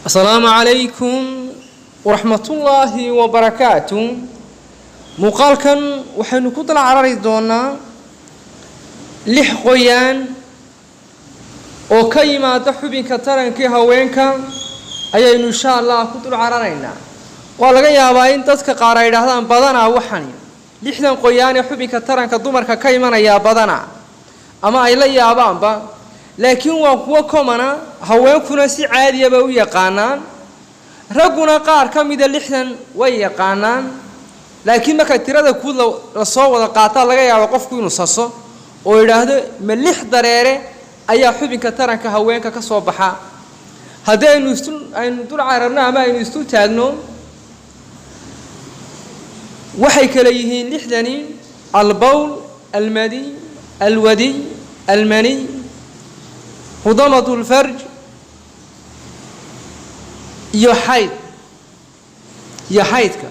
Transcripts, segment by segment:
Asalaamu calaykum waraxmatullaahi wabarakaatu. Muuqaalkan waxaynu ku dal carari doonaa lix qoyaan oo ka yimaada xubinka tarankii haweenka ayaynu insha Allah ku dul cararaynaa. Waa laga yaabaa in dadka qaar ay idhaahdaan badanaa waxani lixdan qoyaan ee xubinka taranka dumarka ka imanayaa badanaa, ama ay la yaabaanba, laakiin waa kuwo common-a, haweenkuna si caadiyaba u yaqaanaan, ragguna qaar ka mida lixdan way yaqaanaan, laakiin marka tirada guud lasoo wada qaataa laga yaabo qofku inuu saso oo yidhaahdo, ma lix dareere ayaa xubinka taranka haweenka ka soo baxa? Haddii aynu istu aynu dul cararno ama aynu istul taagno, waxay kale yihiin lixdani: البول، المذي، الودي، المني، رطوبة الفرج iyo xayd iyo xaydka.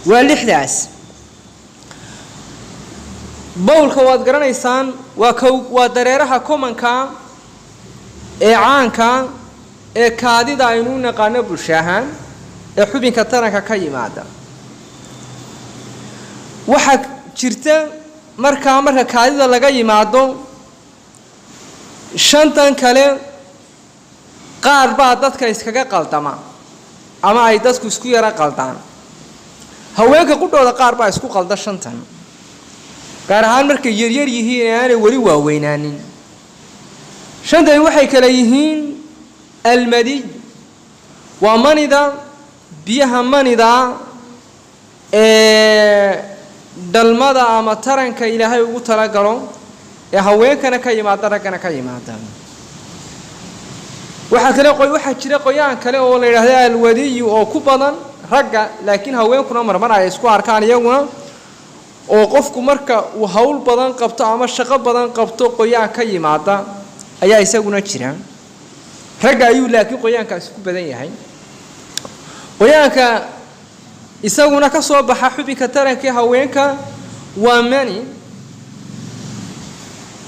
Waa lixdaas. Bowlka waad garanaysaan, waa ko, waa dareeraha common-ka ee caanka ee kaadida aynu u naqaano bulsho ahaan ee xubinka taranka ka yimaada. Waxaa jirta markaa marka kaadida laga yimaado, shantan kale qaar baa dadka iskaga qaldama ama ay dadku isku yaro qaldaan. Haweenka qudhooda qaar baa isku qalda shantan, gaar ahaan markay yaryar yihiin ee aanay weli waaweynaanin. Shantani waxay kale yihiin: المذي, waa manida, biyaha manida ee dhalmada ama taranka Ilaahay ugu talagalo ee haweenkana ka yimaada, raggana ka yimaada. Waxaa kale waxaa jira qoyaan kale oo la yidhaahda الودي oo ku badan ragga, laakiin haweenkuna marmar ay isku arkaan iyaguna, oo qofku marka uu hawl badan qabto ama shaqo badan qabto qoyaan ka yimaada ayaa isaguna jira. Ragga ayuu laakiin qoyaankaasi ku badan yahay. Qoyaanka isaguna ka soo baxa xubinka taranka haweenka waa mani.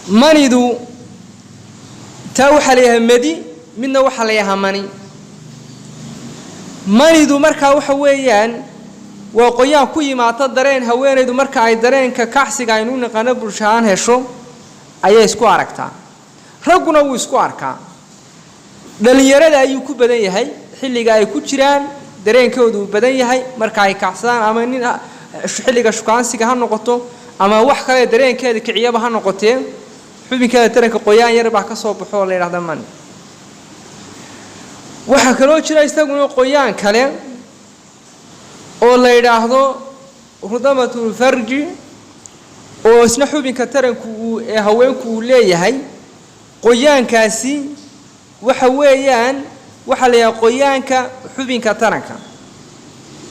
Manidu taa waxaa la yidhaha madi, midna waxaa la yidhahaa mani. Manidu markaa waxa weeyaan waa qoyaan ku yimaata dareen. Haweenaydu marka ay dareenka kacsiga aynu u naqaano bulshahaan hesho ayay isku aragtaa, ragguna wuu isku arkaa. Dhalinyarada ayuu ku badan yahay, xilliga ay ku jiraan dareenkoodu uu badan yahay, marka ay kacsadaan, ama nin xilliga shukaansiga ha noqoto ama wax kale dareenkeeda kiciyaba ha noqotee, xubinkeeda taranka qoyaan yar baa ka soo baxo oo la yidhahda mani. Waxaa kaloo jira isaguna qoyaan kale oo la yidhaahdo رطوبة الفرج, oo isna xubinka taranku uu ee haweenku uu leeyahay. Qoyaankaasi waxa weeyaan waxaa la yidhaha qoyaanka xubinka taranka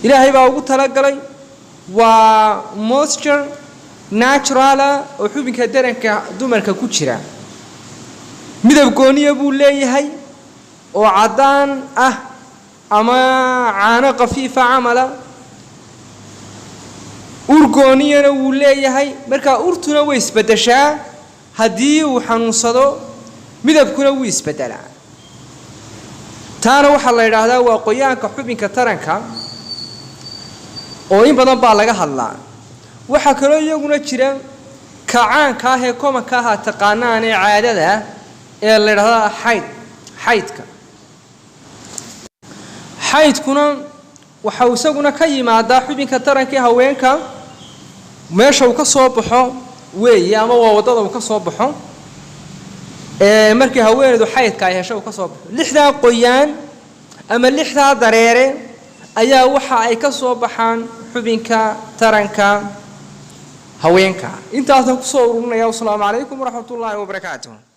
Ilaahay baa ugu talagalay, waa moisture natural-a oo xubinka taranka dumarka ku jira. Midab gooniya buu leeyahay oo caddaan ah ama caano khafiifa camala. Ur gooniyana wuu leeyahay. Markaa urtuna way isbeddeshaa haddii uu xanuunsado, midabkuna wuu isbeddelaa. Taana waxaa la yidhaahdaa waa qoyaanka xubinka taranka oo in badan baa laga hadlaa. Waxaa kaloo iyaguna jira kacaanka ah ee common-ka ah taqaanaan ee caadada ah ee la yidhahdaa xayd, xaydka. Xaydkuna waxa uu isaguna ka yimaadaa xubinka taranka ee haweenka, meesha uu ka soo baxo weeye, ama waa waddada uu ka soo baxo ee markii haweeneydu xaydka ay hesho uu ka soo baxo. Lixdaa qoyaan ama lixdaa dareere ayaa waxa ay ka soo baxaan xubinka taranka haweenka. Intaasaan kusoo ururinaya. Wasalaamu calaykum waraxmat ullaahi wabarakaatuh.